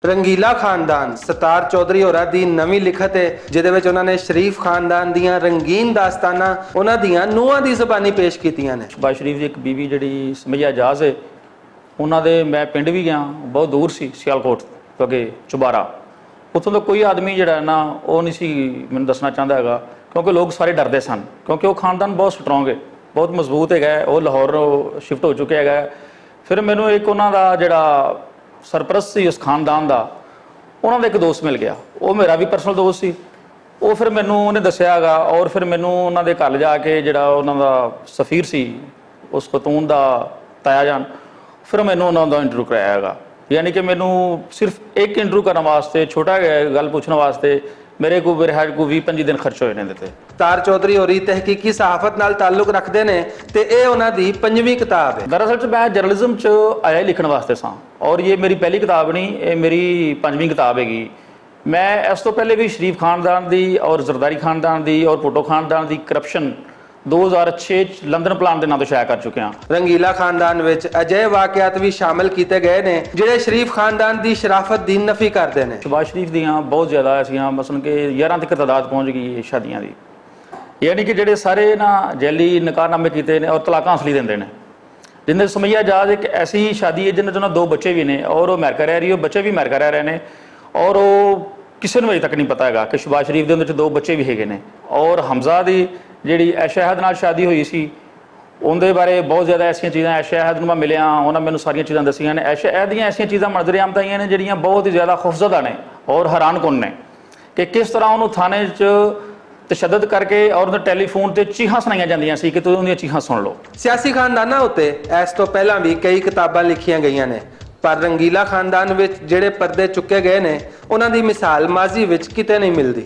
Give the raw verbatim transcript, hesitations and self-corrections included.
رنگیلا خاندان ستار چوہدری ہورا دی نویں لکھت ہے، جہدے وچ انہاں نے شریف خاندان دیاں رنگین داستاناں انہاں دیاں نوہاں دی زبانی پیش کیتیاں نے۔ شہباز شریف دی ایک بیوی جڑی سمیہ اعجاز ہے، انہاں دے میں پنڈ وی گیا، بہت دور سی سیالکوٹ، کیونکہ چبارا، اتھوں دا کوئی آدمی جڑا ہے نا، او نہیں سی مینوں دسنا چاہندا ہیگا، کیونکہ لوگ سارے ڈردے سن، کیونکہ وہ خاندان بہت سٹرانگ ہے، بہت مضبوط ہیگا ہے، وہ لاہور شفٹ ہو چکیا ہیگا ہے۔ پھر مینوں ایک انہاں دا جڑا سرپرست سی اس خاندان دا، انہاں دا ایک دوست مل گیا۔ وہ میرا بھی پرسنل دوست سی۔ وہ پھر مینوں انہیں دسیا گا اور پھر مینوں انہاں دے گھر جا کے جڑا انہاں دا سفیر سی، اس خاتون دا تایا جان، پھر مینوں انہاں دا انٹرویو کرایا گا۔ یعنی کہ مینوں صرف ایک انٹرویو کرن واسطے، چھوٹا جہا گل پوچھن واسطے میرے کو میرے ہیڈ کو وی پنجی دن خرچ ہوئے نے دتے۔ تار چوہدری ہوری تحقیقی صحافت نال تعلق رکھدے نے، تے اے انہاں دی پنجویں کتاب ہے۔ دراصل چ میں جرنلزم چ آیا ہی لکھن واسطے ساں، اور یہ میری پہلی کتاب نہیں، اے میری پنجویں کتاب ہے گی۔ میں اس تو پہلے بھی شریف خاندان دی اور زرداری خاندان دی اور پوٹو خاندان دی کرپشن دو ہزار چھ لندن پلان دے ناں تو شائع کر چکیا ہاں۔ رنگیلا خاندان وچ اجہے واقعات وی شامل کیتے گئے نے، جڑے شریف خاندان دی شرافت دی نفی کردے نے۔ شہباز شریف دیاں بہت زیادہ ایسیاں، مثلاً کہ یاراں تک تعداد پہنچ گئی ہے شادیاں دی، یعنی کہ جڑے سارے نا جعلی نکاح نامے کیتے نے اور طلاقاں اصلی دیندے نے۔ جن دے سمیہ جہاز ایک ایسی شادی ہے جن دے دو بچے بھی نے اور وہ امریکہ رہ رہی ہے، بچے بھی امریکہ رہ رہے نے، اور وہ کسے نوں اجے تک نہیں پتا ہیگا کہ شہباز شریف دے اندر چ دو بچے بھی ہیگے نے۔ اور حمزہ دی جڑی ایشا احد نال شادی ہوئی سی، ان دے بارے بہت زیادہ ایسیاں چیزاں، ایشا احد نوں میں ملیا، انہاں مینوں ساریاں چیزاں دسیاں نے۔ ایشا احد دیاں ایسیاں چیزاں منظر عام تائیاں نے جڑیاں بہت ہی زیادہ خوفزدہ نے اور حیران کن نے کہ کس طرح انہوں تھانے چ تشدد کر کے اور انہوں ٹیلی فون تے چیخاں سنائیاں جاندیاں سی کہ تساں انہاں دیاں چیخاں سن لو۔ سیاسی خانداناں اتے ایس تو پہلاں بھی کئی کتاباں لکھیاں گئیاں نے، پر رنگیلا خاندان وچ جڑے پردے چکے گئے نے، انہاں دی مثال ماضی وچ کتے نہیں ملدی۔